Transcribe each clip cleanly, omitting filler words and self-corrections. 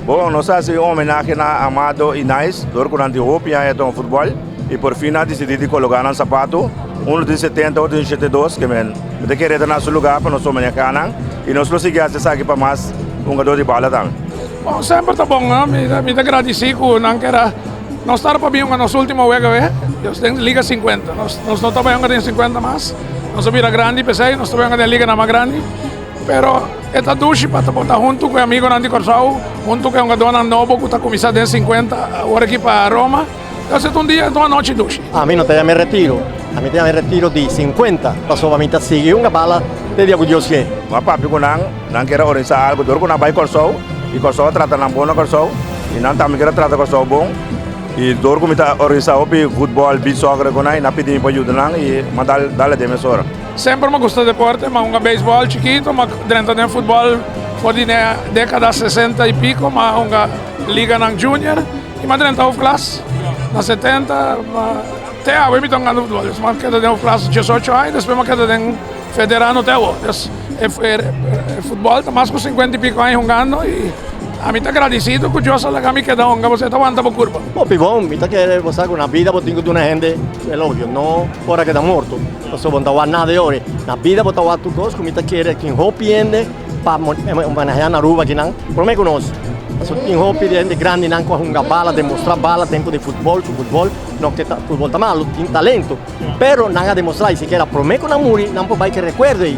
Bon, nos a hasi un homenahe na Amado i Nice dor ku nan tin hopi aña ta un futbòl i por fin nan a disidí di kologá nan sapatu, unu tin 70, otro tin 82, ke men mi ta kere ta na su lugá pa nos homenaheá nan i nos lo sigui hasi esaki pa mas hungadó di bala tambe. Bon, semper ta bon, no? Mi ta gradisí ku nan keda nos tar pa bin hunga nos último wega awe, den Liga 50. Nos no ta bai hunga den 50 mas, nos a bira grandi p'esei, nos ta bai hunga den liganan mas grandi. Pero e ta dushi pa ta por ta huntu ku e amigonan di Kòrsou, huntu ku e hungadónan nobo ku ta kuminsá den 50 awor aki pa Roma. Entonces e ta un dia, e ta un anochi dushi. Ami no ta yama e retiro, ami ta yama e retiro di 50, pasobra mi ta sigui hunga bala te dia ku Dios ke. Mi a papia ku nan, nan kier a organisá algu dor ku nan bai Kòrsou i Kòrsou a trata nan bon na Kòrsou i nan tambe kier a trata Kòrsou bon i dor ku mi ta organisá hopi futbòl, beach soccer ku nan i nan a pidi mi pa yuda nan i mi a dal dal aden mesora. Semper mi a gusta deporte, mi a hunga beisbòl chikito, mi a drenta den futbòl for di ne dékada sesenta i piko, mi a hunga liganan junior i mi a drenta hoofdklas na setenta, te awe mi ta hungando futbòl, mi a keda den hoofdklas diesocho aña, despues mi a keda den veterano te awo. Dus e futbòl ta mas ku sinkuenta i piko aña hungando i ami ta gradisido ku Dios a laga mi keda hunga pasobra e ta wanta bo kurpa. Hopi bon, mi ta kere bo sa ku na bida bo tin ku duna hende elogio, no ora ke ta morto. Pasobra bo no ta wak nada e ora. Na bida bo ta wak tur kos ku mi ta kere tin hopi hende pa manehá na Aruba akinan promé ku nos. Pasobra tin hopi di hende grandinan ku a hunga bala, demostrá bala tempu di futbòl, ku futbòl no ke ta futbòl ta malu, tin talento. Pero nan a demostrá i sikiera promé ku nan muri nan por bai ku e rekuerdo ei.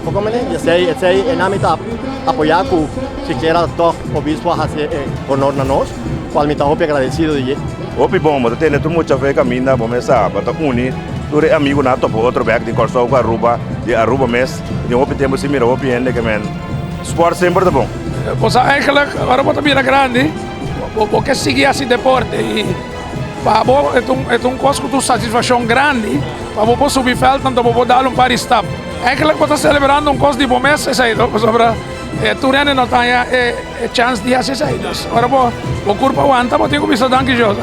Bo komprendé? I esei esei e nan mi ta apoyá ku sikiera tòg obispo a hasi e honor na nos, kual mi ta hopi agradesido di dje. Hopi bon, bo ta tende tur mucha fe kaminda bo mes sa bo ta uni tur e amigunan a topa otro bek di Kòrsou ku Aruba, di Aruba mes tin hopi tempu sin mira hopi hende ke men sport semper ta bon. Bo sa eigenlijk ora bo ta bira grandi bo ke sigui hasi deporte i pa bo e ta un kos ku ta un satisfakshon grandi pa bo por subi vèlt anto bo por dal un par di stap. Eigenlijk bo ta selebrando un kos di bo mes esei pasobra tur hende no ta haña e chans di hasi esei. Dus ora bo kurpa wanta bo tin ku bisa danki Dios.